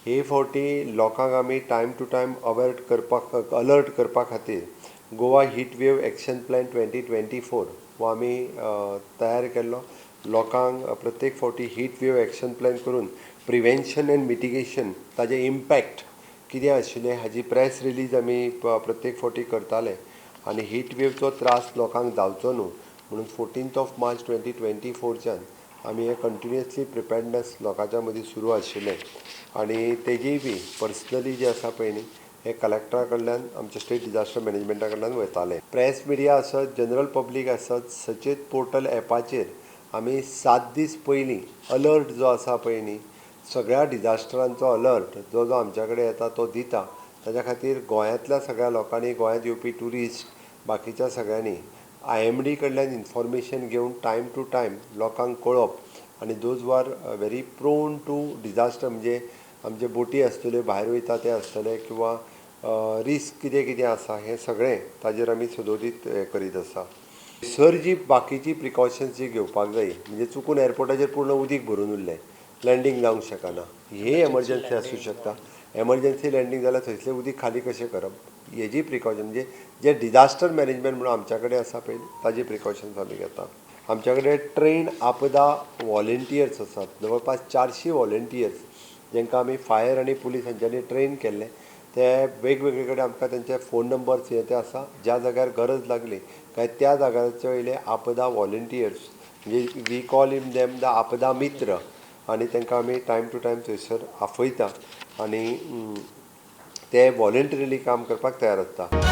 हे फावटी लोकांक आमी टायम टू टायम अवेर करपाक, अलर्ट करपा खातीर Goa heat wave action plan 2024 हो आमी तयार केल्लो. लोकांक प्रत्येक फावटी हीट वेव एक्शन प्लॅन करून प्रिवेन्शन एंड मिटिगेशन, ताजे इम्पॅक्ट कितें आशिल्लें हाजी प्रेस रिलीज आमी प्रत्येक फावटी करताले आनी हीट वेवचो त्रास लोकांक जावचो न्हू म्हणून 14th of March 2024च्यान आमी हे कंटिन्युअसली प्रिपेर्डनस लोकांच्या मदीं सुरू आशिल्लें. आनी तेजीय बी पर्सनली जे आसा पळय न्ही, हे कलेक्टरा कडल्यान, आमच्या स्टेट डिजास्टर मॅनेजमेंटा कडल्यान वताले. प्रेस मिडिया आसत, जनरल पब्लीक आसत, सचेत पोर्टल एपाचेर आमी 7 दीस पयलीं अलर्ट जो आसा पळय न्ही, सगळ्या डिजास्टरांचो अलर्ट जो जो आमच्या कडेन येता तो दिता. ताच्या खातीर गोंयांतल्या सगळ्या लोकांनी, गोंयांत येवपी ट्युरिस्ट, बाकीच्या सगळ्यांनी आयएमडी कडल्यान इन्फॉर्मेशन घेवन टायम टू टायम लोकांक कळोवप आनी those are very prone to disaster, म्हणजे आमचे बोटी आसतल्यो, भायर वयता ते आसतले किंवां रिस्क कितें कितें आसा, हें सगळें ताजेर आमी सदोदीत हें करीत आसा सर. जी बाकीची प्रिकॉशन्स जी घेवपाक जाय, म्हणजे चुकून एअरपोर्टाचेर पूर्ण उदीक भरून उरलें, लँडींग जावंक शकना, ही एमर्जन्सी आसूं शकता. एमर्जन्सी लँडींग जाल्यार थंयसलें उदीक खाली कशें करप, हेजी प्रिकॉशन, म्हणजे जे डिजास्टर मॅनेजमेंट म्हणून आमच्या कडेन आसा पळय, ताजी प्रिकॉशन्स आमी घेता. आमच्या कडेन ट्रेन आपदा वॉलेंटियर्स आसात, जवळपास 400 वॉलेंटियर्स, जांकां आमी फायर आनी पुलीस हांच्यांनी ट्रेन केल्ले. ते वेगवेगळे कडेन आमकां तेंचे फोन नंबर्स हे ते आसा. ज्या जाग्यार गरज लागली काय त्या जाग्याचे वयले आपदा वॉलेंटियर्स, म्हणजे we call him them the आपदा मित्र, आनी तांकां आमी टायम टू टायम थंयसर आफयता आनी ते वॉलेंटरिली काम करपाक तयार आसता.